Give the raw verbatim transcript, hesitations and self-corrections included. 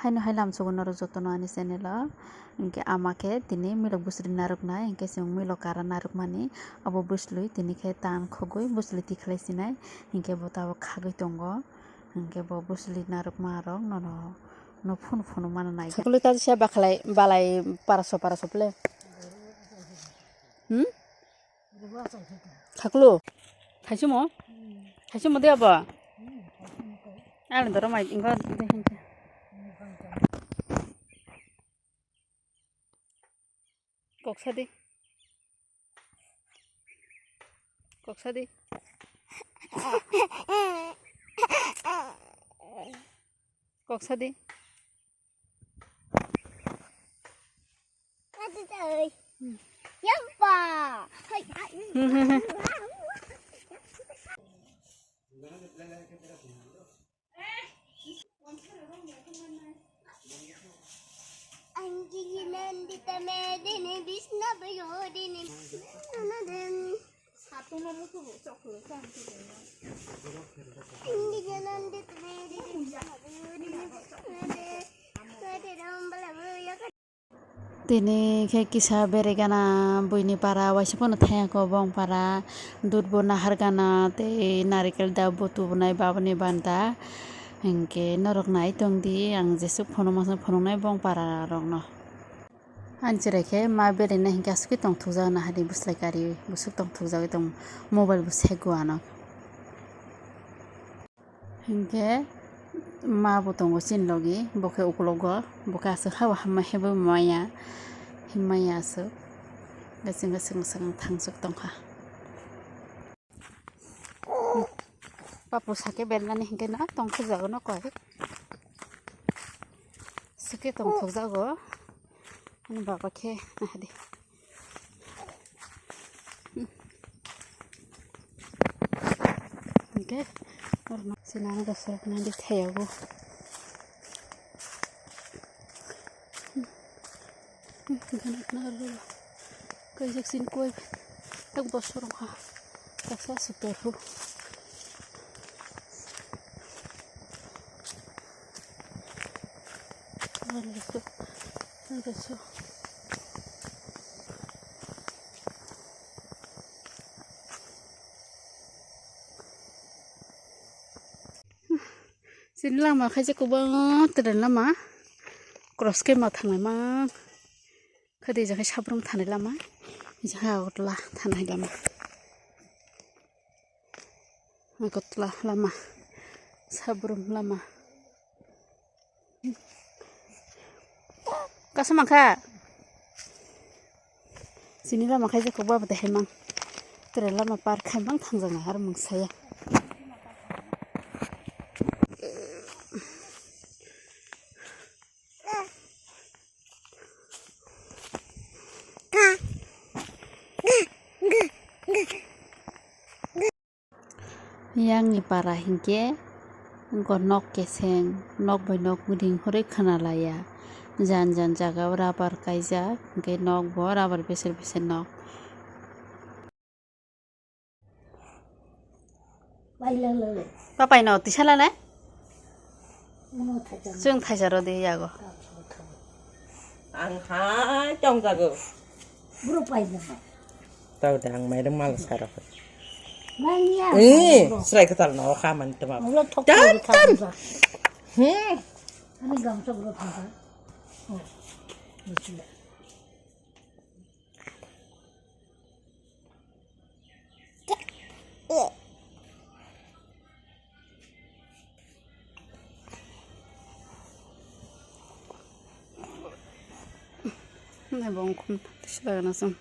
Haino hai lamsogo norok jotono ani channel o. Hinkhe ama khe tini milok bwswlwi narwknai, hinkhe chwng milok kara narwkmani abo bwswlwi tini khe tan khogwi bwswlwi tikhlai sinai, hinkhe bo tabuk khagwi tongo. Hinkhe bo bwswlwi narwkma rok nono no phunu phunu mano nai. Khakulu ta sa bakhalai balai paraso paraso ple. Hmm? Khakulu. Khaisimo? Khaisimo de abo? Ano doro mai ingko de hinkhe. Kok sadi. Kok sadi. Kok sadi. Yampa. Anjali nandita medini Vishnu Payodini. Tini khe kisa beregana buini para waisa pono thayako bong para dudbo nahar gana tei narikel da butu bunai baboni banta hinkhe norok nai tongdi ang jesuk phunukma phunuknai bong para rokno. Ani chwrai khe ma beraina hinkhe aswk tongthokjak nahadi bwslai kari bwswk tongthokjagwi tong mobile bo sego ano. Hinkhe ma bo tongo chini logi, bo khe ukologo, bo khe aswk habo hamya hebo maya, himmaya aswk, gasing gasing swkang thangswk tongkha. Papu sake bernani hinkhe na tongkha jago no koi, swkhe tongthok jago, ani baba khe nahadi. Hinkhe sinani bosor nadi thayago. Ganat na ro. Kaijak sin koi. Tak bosor ha. Taksa sutor hu. Reso. Reso. Chini lama khaisa kwbangma train lama cross khe ma thanglai ma. Khe dei jang khe sabrum thanai lama, jang khe Agartala thanai lama. Agartala lama, sabrum lama. Kasa mangkha. Chini lama khai jokho baba de hemang. Tere lama par khai mang thangjak nai har mung saya. Yang ni para hinkhe wngkha nok keseng, nok bai nok ring horoi khwnalaiya. Jan jan jaga o rubber kaijak, hinkhe nok bo rubber beser beser nok. Papai no tisa la nai? Chwng thaisa rw di yago. Ang hai tongjago. Bro pai na. Tau da ang mairung mal saro. Nai niya. Eh, srai kwtal no kha man tama. Ulo thok Tan, thok tan. Thok. Hmm. Ani gamsa bro thok. Oh. Buchila. Nai bongkhum tisa lagana chwng.